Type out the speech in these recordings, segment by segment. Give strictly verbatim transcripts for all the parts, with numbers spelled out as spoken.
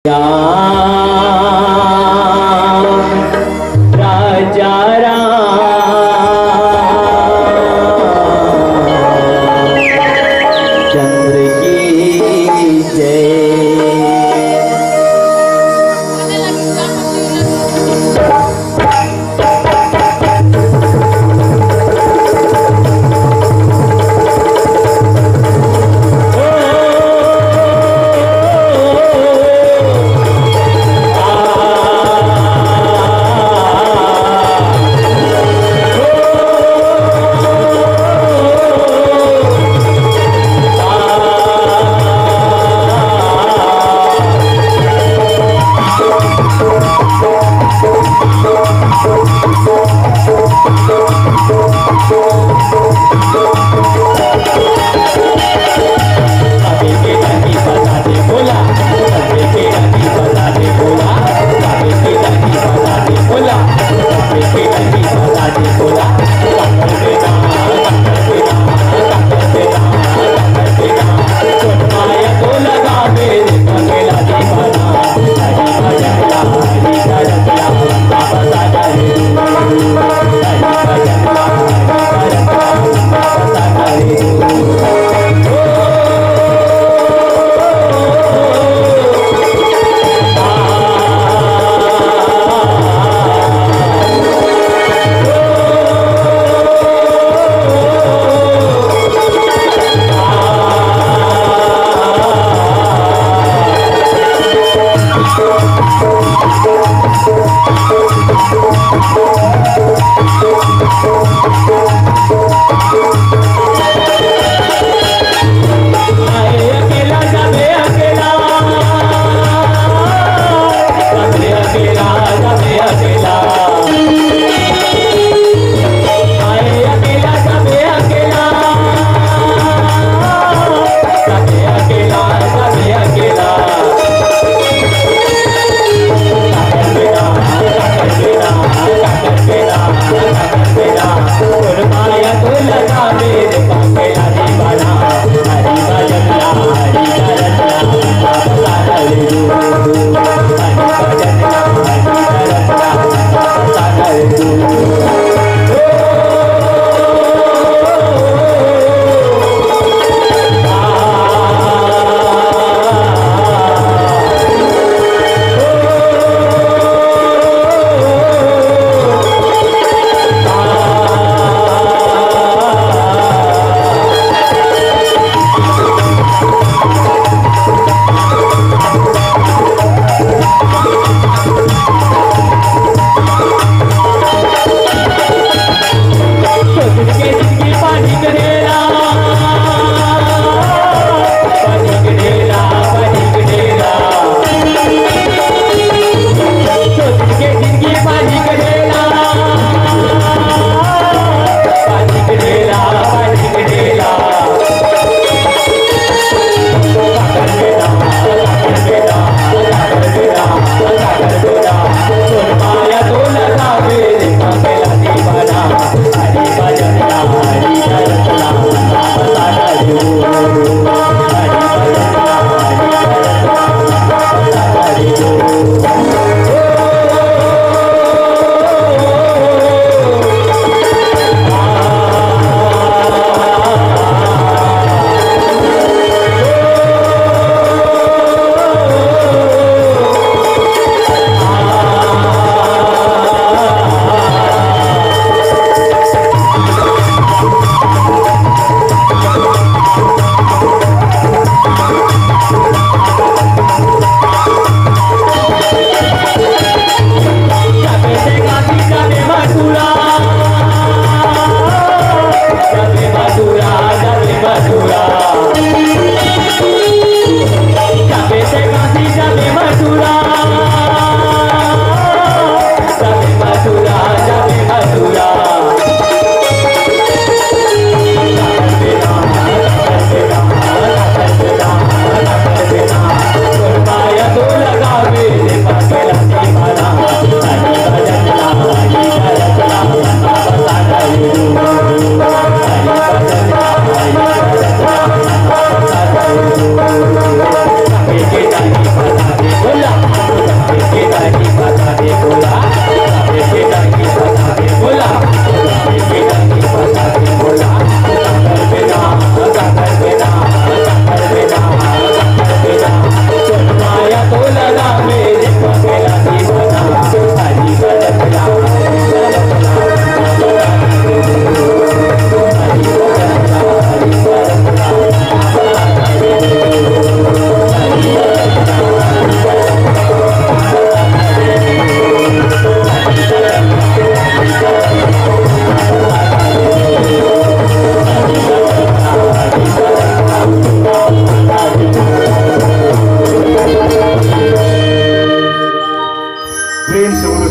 राम, राजा राम चंद्र की जय।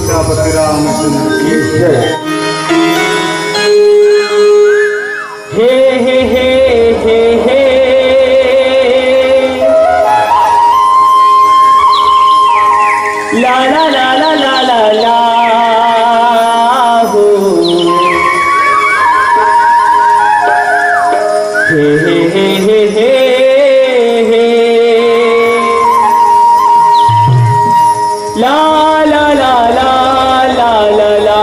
सीतापति रामचंद्र की जय। हे, हे, हे, हे, हे। ला, ला, ला, ला, ला, ला, ला, हो। हे, हे, हे, हे, हे, हे। ला, ला, ला, ला, ला, ला, ला।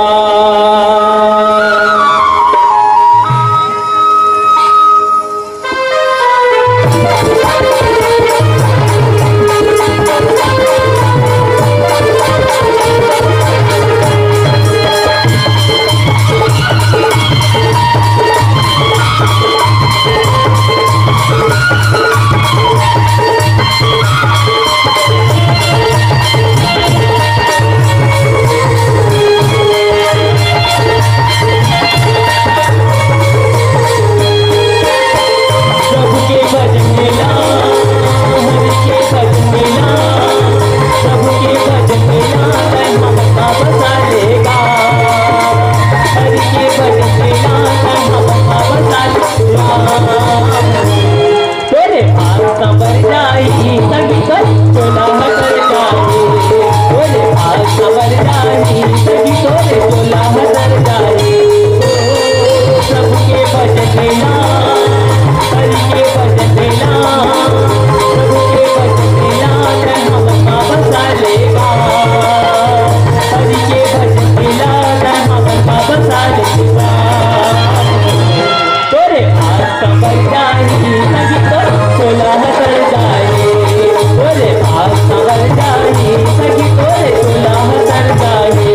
प्रभु के भजन में ला, हरि के भजन में ला, प्रभु के भजन में ला, तै हमका बसा लेगा। हरि के भजन में ला, तै हमका बसा लेगा। तोरे भाग संवर जाही, संगी तोर चोला हर जाही। तोरे भाग संवर जाही, संगी तोर चोला हर जाही। ओ, प्रभु के भजन में ला, हरि के भजन में ला, प्रभु के भजन में ला, तै हमका बसा लेगा। हरि के भजन में ला, तै हमका बसा लेगा। तोरे भाग संवर जाही, संगी तोर चोला हर जाही। तोरे भाग संवर जाही, संगी तोर चोला हर जाही।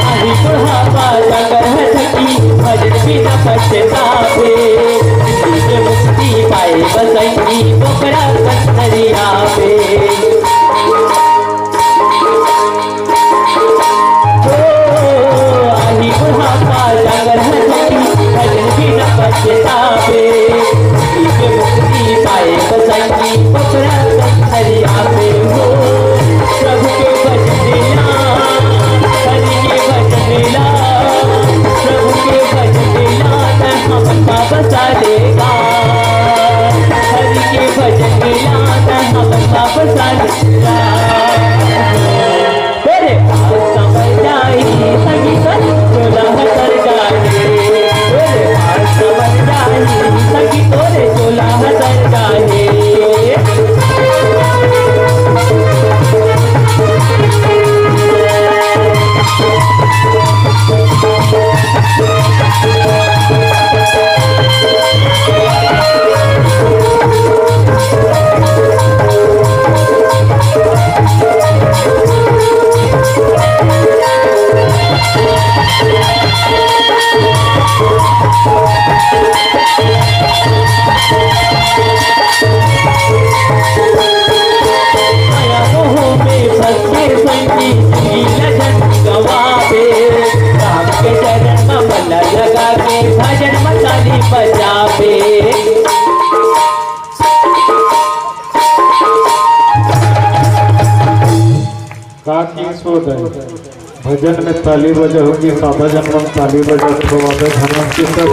आही बुढ़ापा डगर हथकी, भजन बिना पछतावे। जिंदगी में मुक्ति पाए बसंगी, बोकरा कंदरिया पे। ओ, आही बुढ़ापा डगर हथकी, भजन बिना पछतावे। जिंदगी में मुक्ति पाए बसंगी, बोकरा कंदरिया पे हो। प्रभु के भजन में ला, हरि के भजन में ला, प्रभु के भजन में ला, तै हमका बसा लेगा। हरि के भजन में ला, तै हमका बसा लेगा। तोरे भाग संवर जाही, संगी तोर चोला हर जाही। तोरे भाग संवर जाही, संगी तोर चोला हर जाही। माया मोह में फंस के संगी, जिंदगी लगन गवावे। राम के चरण में मन लगा के, भजन में ताली बजावे। का की सोच है? भजन में ताली बजाहू कि सादा जन मन ताली बजाहू, बाबा धनवंती सब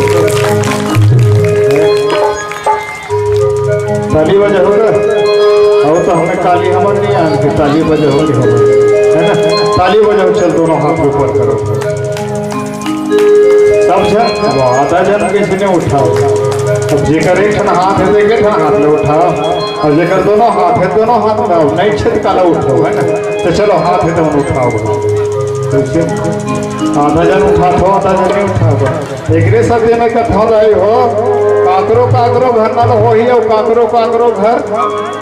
ताली बजाहू रे। अउ तो हमें काली हमन नहीं आन के ताली बजाहू कि हमन, है ना? ताली बजाहू, चल दोनों हाथ ऊपर करो। सब झन, अब आधा झन कइसे नहीं उठाओ? अब जेकर एक ठन हाथ है, तो एक ठन हाथ ले उठाओ, और जेकर दोनों हाथ है, दोनों हाथ उठाओ, नहीं छे त काला उठाओ, है ना? तो चलो, हाथ है तो उठाओ। ठीक है? आधा झन उठाओ, आधा झन नहीं उठाओ। एकरे सब में कथा रही हो, काकरो काकरो घर नल होही, और काकरो काकरो घर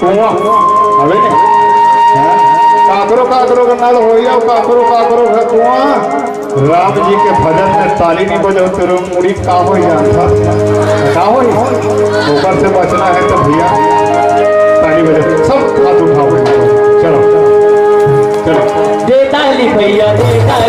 कुआं। हवे नहीं? हाँ? काकरो काकरो का नल होई अउ काकरो काकरो का कुआं। राम जी के भजन में ताली नहीं बजाओ तो मुड़ी का होई जानता? का होई? ऊपर से बचना है तो भैया ताली बजाओ, सब हाथ उठाओ। चलो, चलो। दे ताली भैया, दे ताली।